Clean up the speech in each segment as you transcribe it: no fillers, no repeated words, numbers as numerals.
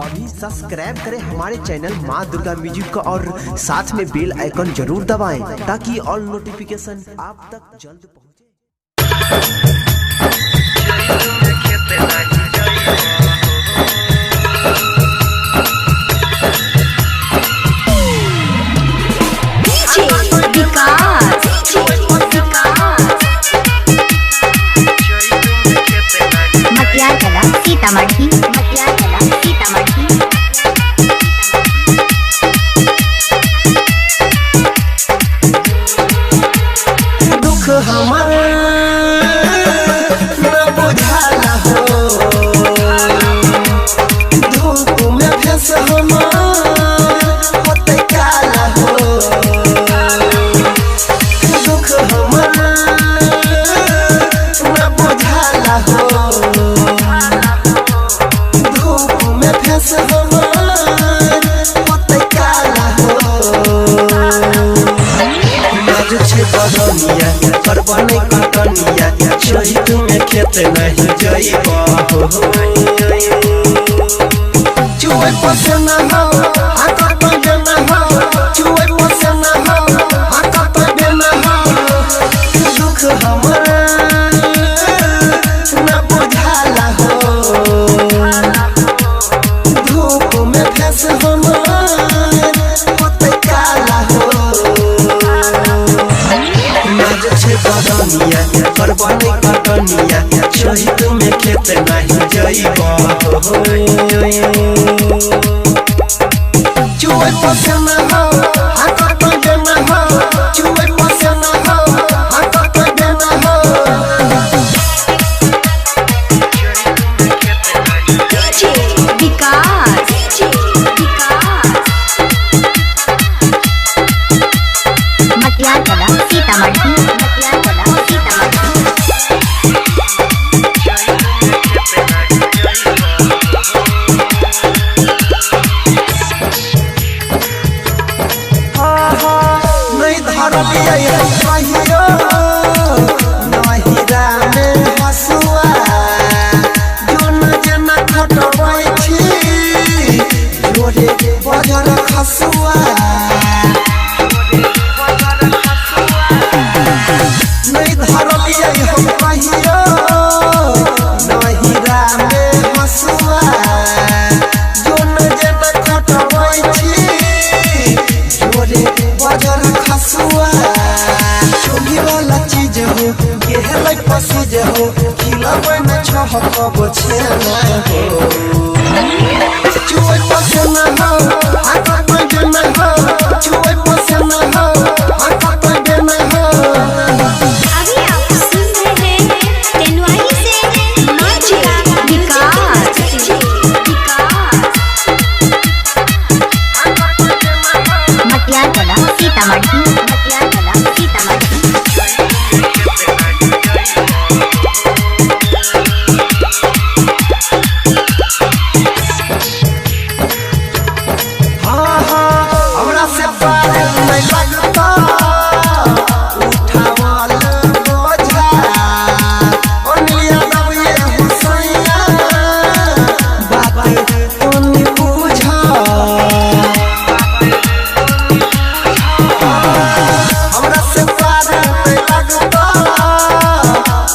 अभी सब्सक्राइब करें हमारे चैनल माँ दुर्गा म्यूजिक को और साथ में बेल आइकन जरूर दबाएं ताकि ऑल नोटिफिकेशन आप तक जल्द पहुंचे। DJ Vikas, Vikas. Matiyarkala Sitamarhi, Matiyarkala Sitamarhi. दुख हमार न बुझाला हो, धूप में फेस हमार होते काला हो। दुख हमार न बुझाला हो, धूप में फेस हमार होते काला हो। आज छै बदनिया करबा नै कटनिया, चैत में खेत नहीं जइब हो। चुए पसना हो हाथ पजना हो, चुए पसना हो हाथ पजना हो। दुख हमर न बुझाला हो, धूप में फेस हमार होते काला हो। नाज छै बदनिया करबा नै कटनिया, चैत में खेत नहीं जइब हो। चुए पसना हो हाथ पजना हो, चुए पसना हो हाथ पजना हो। DJ Vikas, Vikas. Matiyarkala Sitamarhi, Matiyarkala Sitamarhi. नहीं धरलियै कहियो नहिरा में हसुआ, जोन जेना खटबै छी जोरे बजर खसुआ। नहीं धरलियै हम कहियो नहिरा में हसुआ, जोन जेना खटबै छी जोरे बजर खसुआ। चोली वाला चीज हो गेहलै पसीज हो, खिलबै में छहकब छेना हो। चुए पसना हो हाथ पजना हो, चुए पसना हो हाथ पजना हो। अभी आप सुन रहे हैं तेनवाही से DJ Vikas, Vikas. Matiyarkala Sitamarhi, Matiyarkala Sitamarhi. हाँ हाँ हमरा से पार नहीं लगता उठावल बोझा, अनिया दबिए हुसैया बात तोनी बुझा। हमरा से पार नहीं लगता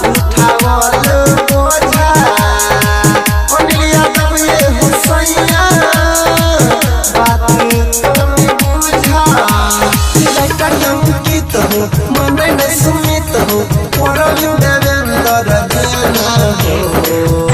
उठावल बोझा, अनिया दबिए हुसैया बात तोनी बुझा। राइटर अंकित हो मन नहीं सुमित हो, परम देवेंद्र देना हो।